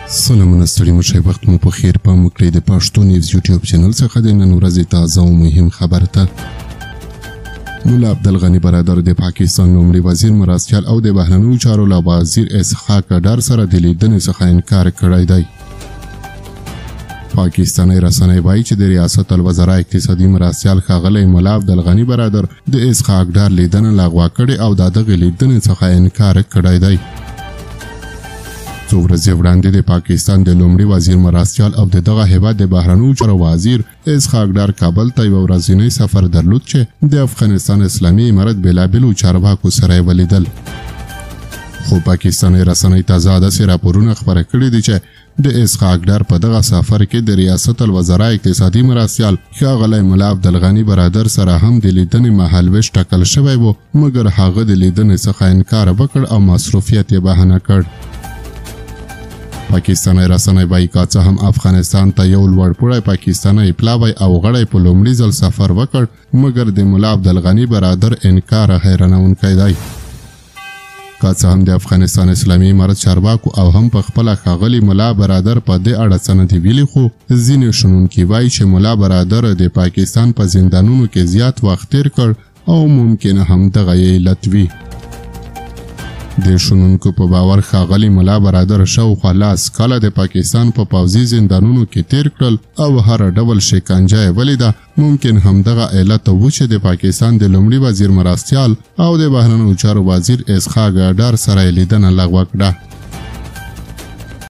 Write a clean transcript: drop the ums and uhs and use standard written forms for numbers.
سلامونه، ستړي مه شئ، وخت مو په خیر. پام وکړئ د پښتو نیوز یوټیوب چینل څخه د نن ورځې تازه او مهم خبر ته. ملا عبدالغني برادر د پاکستان لومړي وزیر مرستیال او د بهرنیو چارو له وزیر اسحاق ډار سره د لیدنې څخه انکار کړی دی. پاکستاني رسنۍ وایي چې د ریاست الوزرا اقتصادي مرستیال ښاغلی ملا عبدالغني برادر د اسحاق ډار لیدنه لغوه کړې او د دغې لیدنې څخه انکار کړی دی. څو ورځې وړاندې د پاکستان د لومړي وزیر مرستیال او د دغه هیواد د بهرنیو چارو وزیر اسحاق ډار کابل ته یوه ورځنی سفر درلود چې د افغانستان اسلامي امارت بېلابېلو چارواکو سره یې ولیدل. خو پاکستاني رسنۍ تازه داسې راپورونه خپاره کړي دي چې د اسحاق ډار په دغه سفر کې د ریاست الوزرا اقتصادي مرستیال ښاغلی ملا عبدالغني برادر سره هم د لیدنې مهالوېش ټاکل شوی و، مګر هغه د لیدنې څخه انکار وکړ او مصروفیت یې بهانه کړ. پاکستاني رسنۍ وایي که څه هم افغانستان ته یو لوړپوړی پاکستانی پلاوی او غړی په لومړي ځل سفر وکړ، مګر د ملا عبدالغني برادر انکار حیرانوونکی دی. که څه هم د افغانستان اسلامي امارت چارواکو او هم په خپله ښاغلي ملا برادر په دې اړه څه نه دي ویلي، خو ځینې شنونکي وایي چې ملا برادر د پاکستان په زندانونو کې زیات وخت تیر کړ او ممکن هم دغه یې علت وي. د شنونکو په باور ښاغلي ملا برادر شاوخوا 10 کاله د پاکستان په پوځي زندانونو کې تیر کړل او هر ډول شکنجه یې ولیده. ممکن همدغه علت و چې د پاکستان د لومړي وزیر مرستیال او د بهرنیو چارو وزیر اسحاق ډار سره یې لیدنه لغوه کړه.